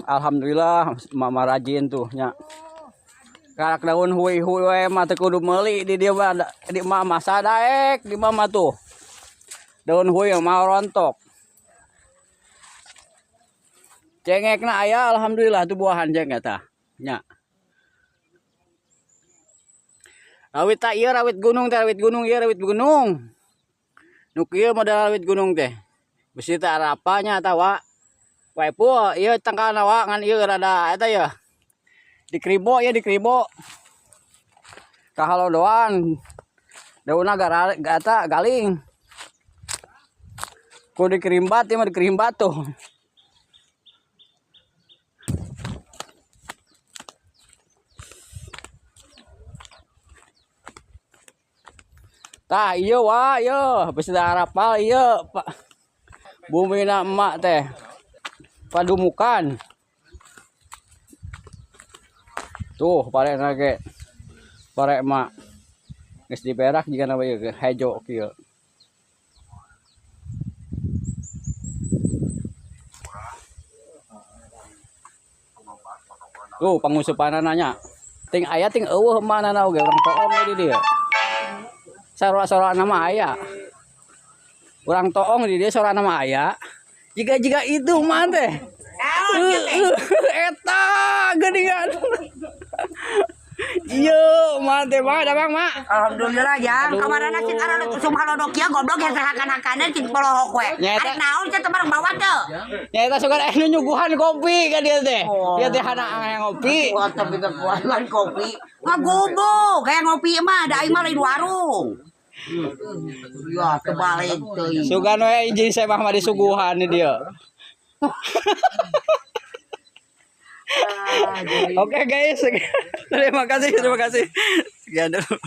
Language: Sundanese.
Alhamdulillah mama rajin tuh nya. Karak daun hui-hui we mah teu kudu meuli di dieu mah di mama sadaek di mama tuh. Daun hui mah rontok. Cengekna aya alhamdulillah tuh buahan cengek tah nya. Rawit tak ieu rawit gunung teh, rawit gunung ieu rawit gunung. Nu kieu model rawit gunung teh. Besi teh arapanya atawa wae pu ieu tangkalna wa ngan ieu rada eta ya. Dikribo ieu dikribo. Kahalodoan. Daunna gara eta galing. Ku dikerimbat ieu mah dikerimbat tuh. Tah ieu wa ieu besi arapal ieu Pak. Bumina emak teh. Padumukan. Tuh pare ge. Pare emak. Geus diberak jigana ieu hejo kieu. Tuh pangusupanana nya. Ting aya ting eueuh emakna oge urang toong di dieu. Sarua-sarua nama aya. Urang toong di dieu sorana mah aya. Jiga-jiga itu mah teh. Eta geuningan. Iya, mah teh mah damang mak. Alhamdulillah jang, kamarana cik arana usum halodok ya goblok yang hakan-hakana cik polohok we. Nyaeta. Arek naon cenah bareng bawa teu. Nyaeta sugan nu nyuguhan kopi ka dia teh. Dia teh hana yang ngopi. Wah, tapi teu kuatan kopi. Ngagubuk, kayak ngopi mah da aing mah lain warung. Ya, terbalik teuing. Sugan we izin saya mah disuguhan di dia. Oke guys, terima kasih, terima kasih. Sekian dulu.